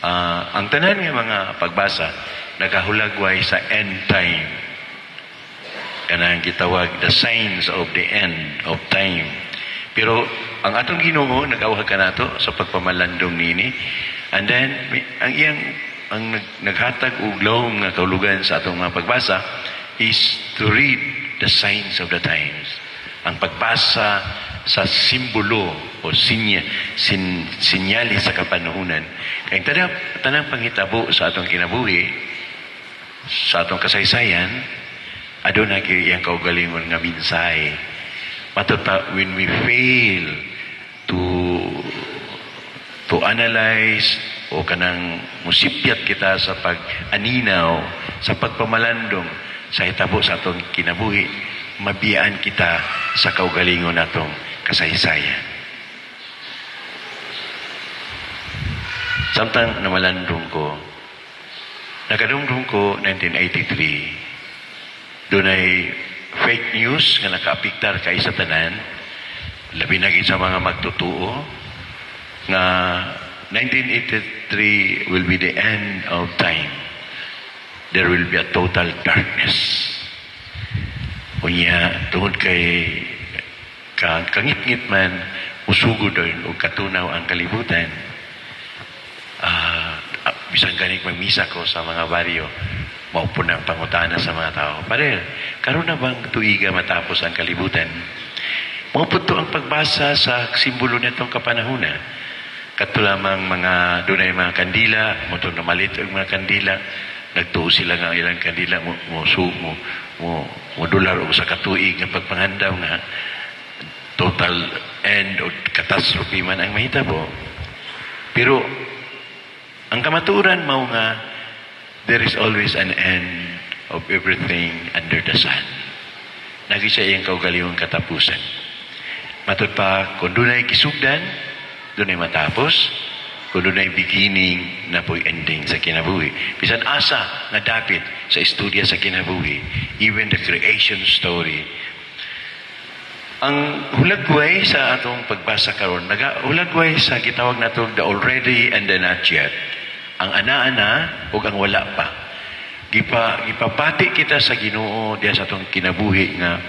Ang tanan nga mga pagbasa nagahulagway sa end time. Kanang gitawag the signs of the end of time. Pero ang atong Ginoo nag-awhag kanato sa pagpamalandong nini. And then ang iyang ang naghatag og lawom nga kahulugan sa atong mga pagbasa is to read the signs of the times. Ang pagbasa sa simbolo o sinyales sa kapanahunan. Kay tanang panghitabo sa atong kinabuhi, sa atong kasaysayan, aduna gyud iyang kaugalingon nga mensahe. Matud pa, when we fail to analyze o kanang musipyat kita sa pag-aninaw, sa pagpamalandong sa hitabo sa atong kinabuhi, mabiyaan kita sa kaugalingon natong kasaysayan. Samtang namalandong ko, nakadungdong ko 1983, dunay fake news nga nakaapektar kay sa tanan, labi na gid sa mga magtutuo, nga 1983 will be the end of time. There will be a total darkness. Unya, tungod kay kangit-ngit man, musugod og katunaw ang kalibutan. Bisan ganik magmisa ko sa mga baryo, mao po ang pangutana sa mga tao. "Pare, karon na bang tuiga matapos ang kalibutan?" Mao po to ang pagbasa sa simbolo nitong kapanahona. Kato lamang mga dunay mga kandila, mo to namalit og mga kandila, nagtuo sila nga ang ilang kandila mo mo su, mo mo, mo dolar og sa katuig nga pagpangandam nga total end o catastrophe man ang mahitabo. Pero ang kamatuoran mao nga there is always an end of everything under the sun. Nagi siya iyang kaugalingong katapusan. Matud pa, kung dunay kisugdan, dunay matapos. Kung dunay beginning, naa po'y ending sa kinabuhi. Bisan asa nga dapit sa istorya sa kinabuhi, even the creation story. Ang hulagway sa atong pagbasa karon, naga hulagway sa gitawag nato the already and the not yet. Ang ana-ana ug ang wala pa. Gipabati kita sa Ginoo diha sa atong kinabuhi nga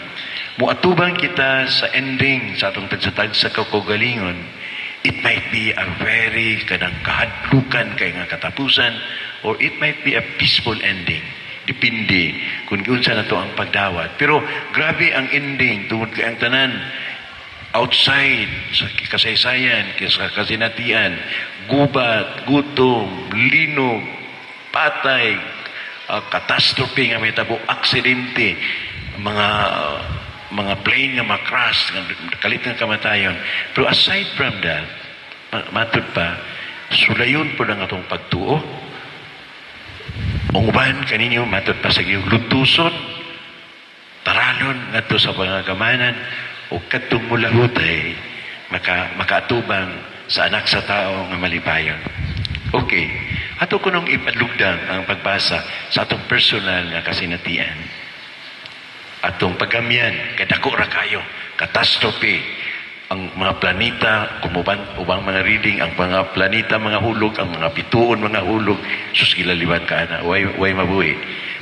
muatubang kita sa ending sa atong tagsa-tagsa kaugalingon. It might be a very kanang kahadlukan kay nga katapusan or it might be a peaceful ending. Depende kung unsa na to ang pagdawat. Pero grabe ang ending tungod kay ang tanan outside sa kasaysayan, sa kasinatian, gubat, gutom, linog, patay, catastrophe nga mahitabo, aksidente, mga plane nga ma-crash, nga kalit nga kamatayon. Pero aside from that, matud pa, sulayon po ang atong pagtuo. Ang uban kaninyo matud pa sa iyong lutuson, taralon ngadto sa pangagamanan o kadtong mulahutay makaatubang sa anak sa tao nga malipayon. Okay. Ato kunong ipadlugdang ang pagbasa sa atong personal nga kasinatian. Atong paggamyan, kay dako ra kayo, catastrophe, ang mga planeta, kumuban, ubang mga reading, ang mga planeta, mga hulog, ang mga bituon, mga hulog, sus, gilaliban ka ana, way mabuhi.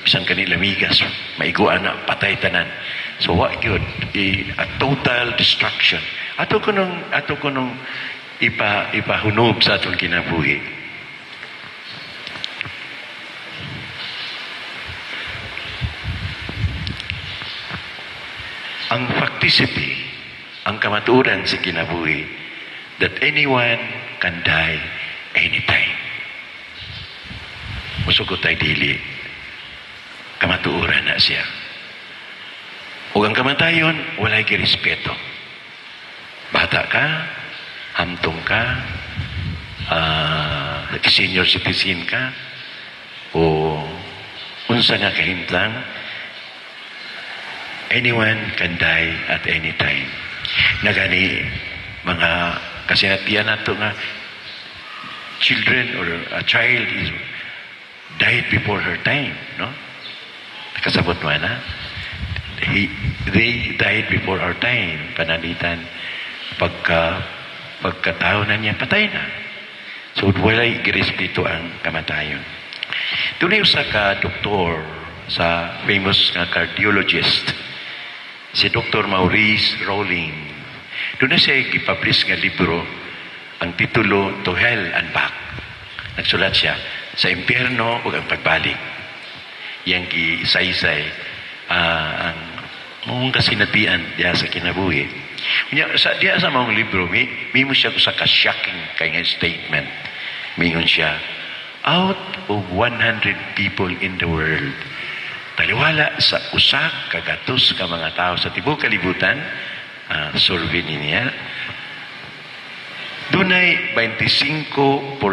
Bisan kanila migas, maigo ana, patay tanan. So what good? A total destruction. Ato kunong ipahunob sa atong kinabuhi. Ang facticity, ang kamatuoran sa kinabuhi, that anyone can die anytime. Musugot ay dili, kamatuoran na siya. Ug ang kamatayon, walay girespeto. Bata ka, hamtong ka, senior citizen ka, o unsa nga kahimtang, anyone can die at any time. Nagani mga kasinatian nato nga children or a child is died before her time, no? Nakasabot mo na? They died before our time. Panalitan, pagkatao na niya, patay na. So walay girespeto ang kamatayon. Dunay usa ka doktor sa famous nga cardiologist, si Dr. Maurice Rawling. Duna siya gipublish nga libro, ang titulo "To Hell and Back". Nagsulat siya sa impyerno ug ang pagbalik. Iyang gisaysay ang maong kasinatian diha sa kinabuhi. Unya sa diha sa maong libro, mi mo siya usa ka shocking kay nga statement. Mingon siya, out of 100 people in the world, taliwala sa 100 ka mga tao sa tibuok kalibutan, survey ni niya, dunay 25%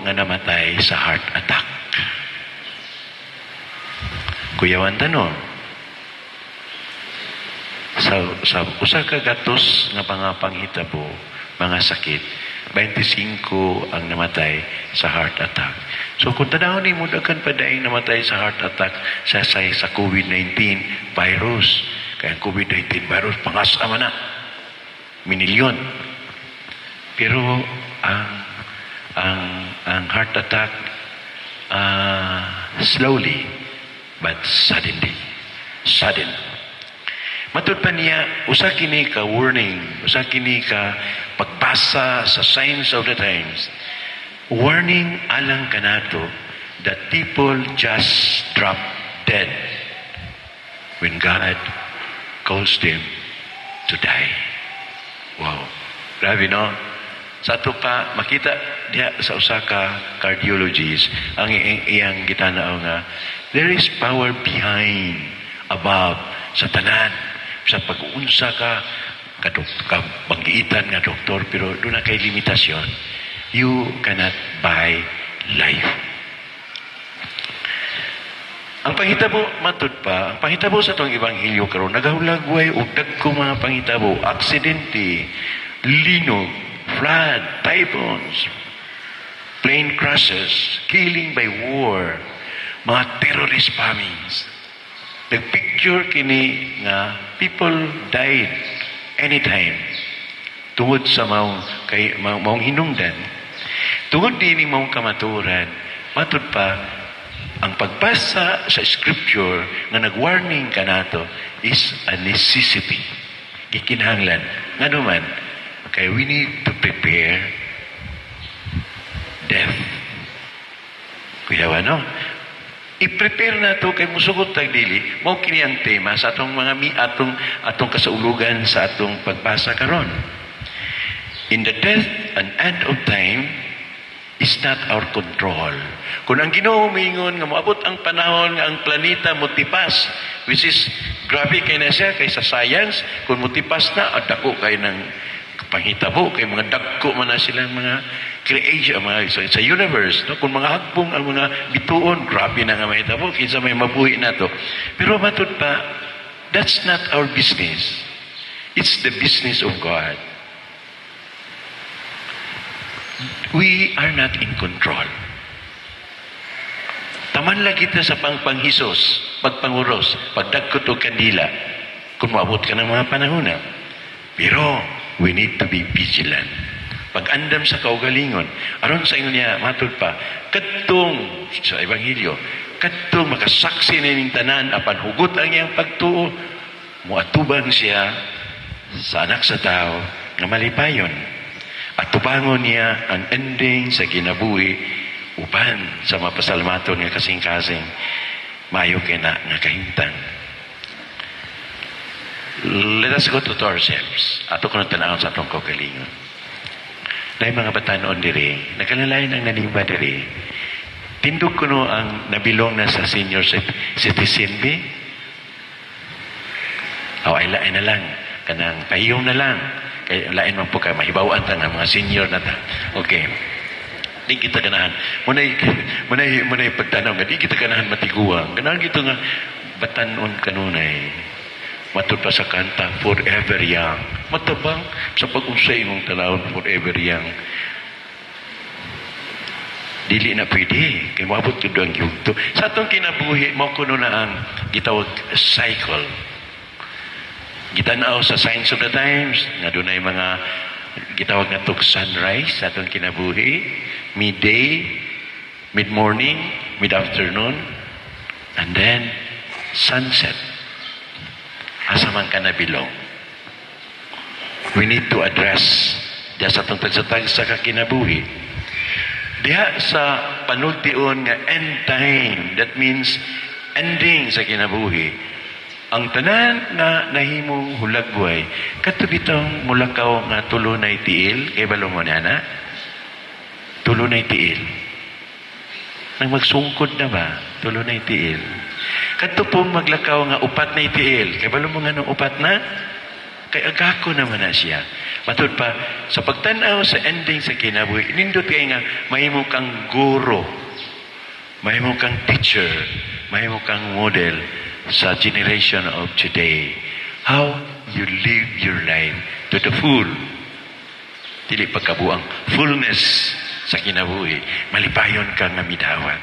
nga namatay sa heart attack. Kuyawan tanon, sa 100 nga mga panghitabo, mga sakit, 25 ang namatay sa heart attack. So kung tanawon nimo, daghan pa daing namatay sa heart attack sa COVID-19 virus. Kaya ang COVID-19 virus pangas man na. Minilyon. Pero ang heart attack, slowly but suddenly. Sudden. Matud pa niya, usa kini ka warning, usa kini ka pagbasa sa signs of the times. Warning alang kanato that people just drop dead when God calls them to die. Wow. Grabe, no? Sa ato pa, makita diha sa usa ka cardiologist ang iyang gitanaw nga there is power behind, above sa tanan, sa pag-unsa ka banggiitan nga doktor, pero duna kay limitasyon. You cannot buy life. Ang panghitabo, matud pa, ang panghitabo sa atong ebanghelyo karon nagahulagway og dagko mga panghitabo: aksidente, linog, flood, typhoons, plane crashes, killing by war, mga terrorist bombings. Nagpicture kini nga people died anytime tungod sa maong kay maong hinungdan. Tungod dinhi maong kamatuoran, matud pa ang pagbasa sa scripture nga nag-warning kanato is a necessity. Gikinahanglan. Ngano man, kay we need to prepare death. Kuya, no? I-prepare na to kay musugot tag dili. Mao kini ang tema sa atong mga mi atong atong kasaulugan sa atong pagbasa karon. In the death and end of time is not our control. Kung ang Ginoo miingon nga moabot ang panahon nga ang planeta motipas, which is grabe kay na siya kay sa science, kung motipas na, at dako kay ng panghitabo kay mga dagko man na silang mga creation mga sa universe, no? Kung mga hagbong ang mga bituon, grabe na nga mahitabo, kinsa may mabuhi na to. Pero matud pa, that's not our business. It's the business of God. We are not in control. Taman lang kita sa pangpanghisos, pagpanguros, pagdagkot og kandila, kung maabot ka ng mga panahon na. Pero, we need to be vigilant. Pag-andam sa kaugalingon, aron sa ingon niya, matud pa, kadtong sa Ebanghelyo, kadtong makasaksi na tanan, apan hugot ang iyang pagtuo, muatubang siya sa Anak sa Tao nga malipayon. At tubangon niya ang ending sa kinabuhi uban sa mapasalmaton nga kasing-kasing mayo kay na nga kahimtang. Let us go to ourselves. Ato kuno tan-awon sa atong kaugalingon. Nay mga batanon diri, nakalalain ang nanimba diri. Tindog kuno ang nabilong na sa senior citizen bi. O ay lain na lang kanang pahiyong na lang kay lain man po kay mahibaw-an ta nga mga senior na ta. Okay. Di kita ganahan. Munay pagtanaw nga di kita ganahan matiguang. Ganahan kita nga batanon kanunay. Matud pa sa kanta, "Forever Young". Matabang sa pag-unsay imong tanawon forever young. Dili na pwede. Kay moabot gyud ang yugto. Sa atong kinabuhi, mao kuno na ang gitawag cycle. Gitanaw sa signs of the times, nga dunay mga Gitawag na tog sunrise sa atong kinabuhi, midday, mid-morning, mid-afternoon, and then sunset. Asa man ka na-belong? We need to address diya sa atong tagsa-tagsa ka kinabuhi. Diha sa panultion nga end time, that means ending sa kinabuhi, ang tanan nga nahimong hulagway, kadto bitong mulakaw nga tulo na tiil, kay balo mo na na? Tulo na tiil. Nang magsungkod na ba? Tulo na tiil. Kadto pong maglakaw nga upat na tiil, kay balo mo nga nung upat na? Kay agako naman na siya. Matud pa, sa pagtanaw sa ending sa kinabuhi, nindot kay nga mahimo kang guro, mahimo kang teacher, mahimo kang model sa generation of today. How you live your life to the full. Dili pagkabuang, fullness sa kinabuhi. Malipayon ka nga midawat.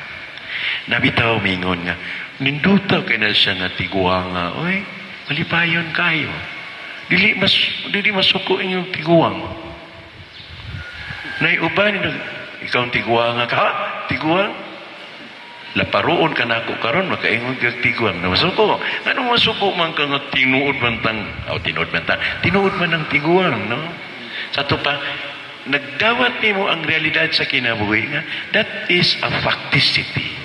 Nabitaw mingon nga, ninduta kay na siya nga tiguanga. Oy, malipayon kayo. Dili masuko inyong tiguang. Nay uban ikaw ang tiguanga ka, ha? Tiguang? Laparoon ka nako karon, makaingon kag tiguang na masuko. Ano, masuko man ka nga tinuod man tang, oh, tinuod man tang, tinuod man ang tiguang, no? Sa ato pa, nagdawat nimo ang realidad sa kinabuhi nga that is a facticity.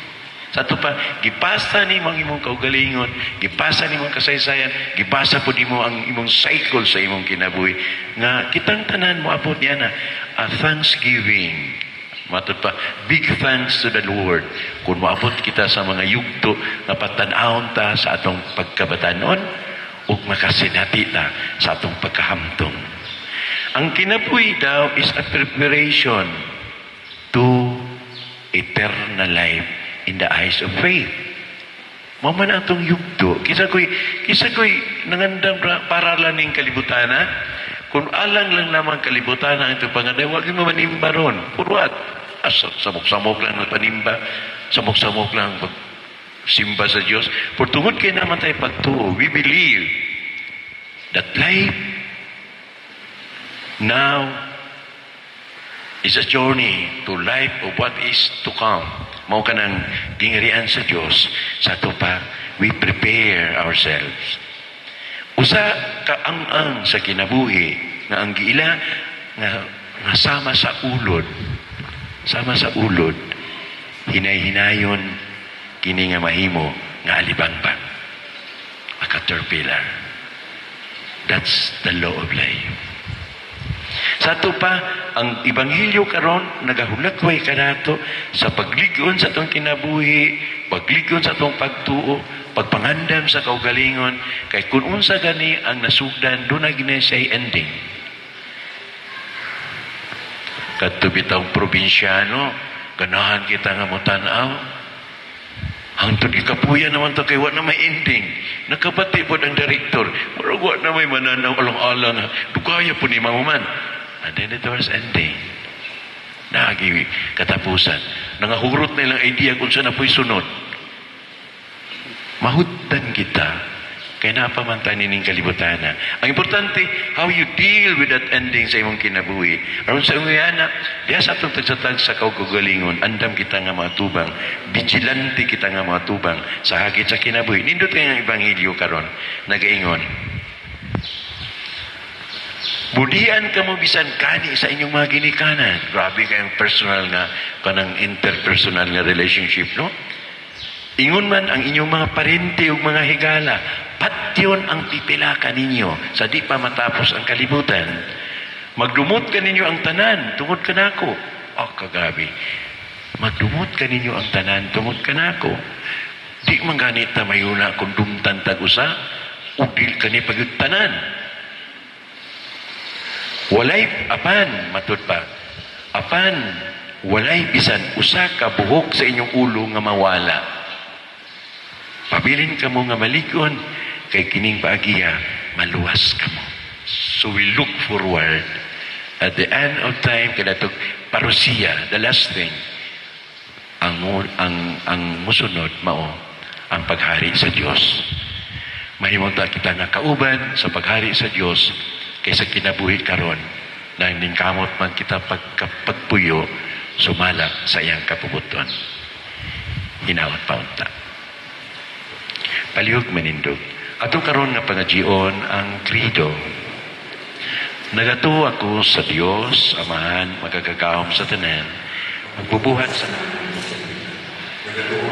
Sa ato pa, gipasa nimo ang imong kaugalingon, gipasa nimo ang kasaysayan, gipasa po nimo ang imong cycle sa imong kinabuhi nga kitang tanan mo abot niya na a thanksgiving. Matud pa, big thanks to the Lord kung moabot kita sa mga yugto nga patan-awon ta sa atong pagkabatanon ug makasinati ta sa atong pagkahamtong. Ang kinabuhi daw is a preparation to eternal life in the eyes of faith. Mao man atong yugto. Kisa ko'y nangandam para lang ning kalibutan, ha? Kung alang lang naman kalibutan ang itong panganday, wag mo manimba ron. For what? Asa, samok-samok lang ang panimba. Samok-samok lang ang simba sa Diyos. For tungod kay naman tayo pagtuo, we believe that life now is a journey to life of what is to come. Mao kanang gingarian sa Diyos. Sa ato pa, we prepare ourselves. Usa ka ang-ang sa kinabuhi nga ang giila nga sama sa ulod, sama sa ulod, hinay-hinayon kini nga mahimo nga alibangbang, a caterpillar. That's the law of life. Sa ato pa, ang ebanghelyo karon nagahulakway kanato sa pagligon sa atong kinabuhi, pagligon sa atong pagtuo, pagpangandam sa kaugalingon, kay kung unsa gani ang nasugdan, duna gini siya ending. Kadto bitawng probinsyano, ganahan kita nga mo-tan-aw. Hangtod gikapuya naman to kay wa na may ending. Nakabati pod ang director. Murag wa na may mananaw alang-alang. Dugaya po ni mahuman. And then it was ending. Naagi katapusan. Nangahurot na ilang idea kung saan na po'y sunod. Mahutdan kita. Kay naa pa man ta nining kalibutan. Ang importante, how you deal with that ending sa imong kinabuhi. Aron sa imong anak, diya sa atong tagsa-tagsa kaugalingon, andam kita nga mga tubang, vigilante kita nga mga tubang sa hagit sa kinabuhi. Nindot kay ang ebanghelyo karon, nagaingon, "Bulian kamo bisan kani sa inyong mga ginikanan." Grabe kayong personal nga kanang interpersonal nga relationship, no? Ingon man ang inyong mga parente ug mga higala, patyon ang pipila ninyo sa di pa matapos ang kalibutan. Magdumot kaninyo ang tanan tungod kanako. Oh, kagabi. Magdumot kaninyo ang tanan tungod kanako. Di man ganit ta mayuna kung dumtan tag usa, ug dili kani pagyud tanan. Walay apan, matud pa. Apan walay bisan usa ka buhok sa inyong ulo nga mawala. Pabilin kamo nga malig-on kay kining paagiya maluwas kamo. So we look forward at the end of time kanatog parousia, the last thing. Ang musunod mao ang paghari sa Dios. Mahimong ta kita nga kauban sa paghari sa Dios kaysa kinabuhi karon. Nangingkamot man kita pagpagpuyo sumala sa iyang kabubut-on. Hinaot pa unta. Palihog manindog. Ato karon nga pangajion ang Credo. Nagatuo ako sa Dios, Amahan, makagagahom sa tanan, magbubuhat sa. Nagatuo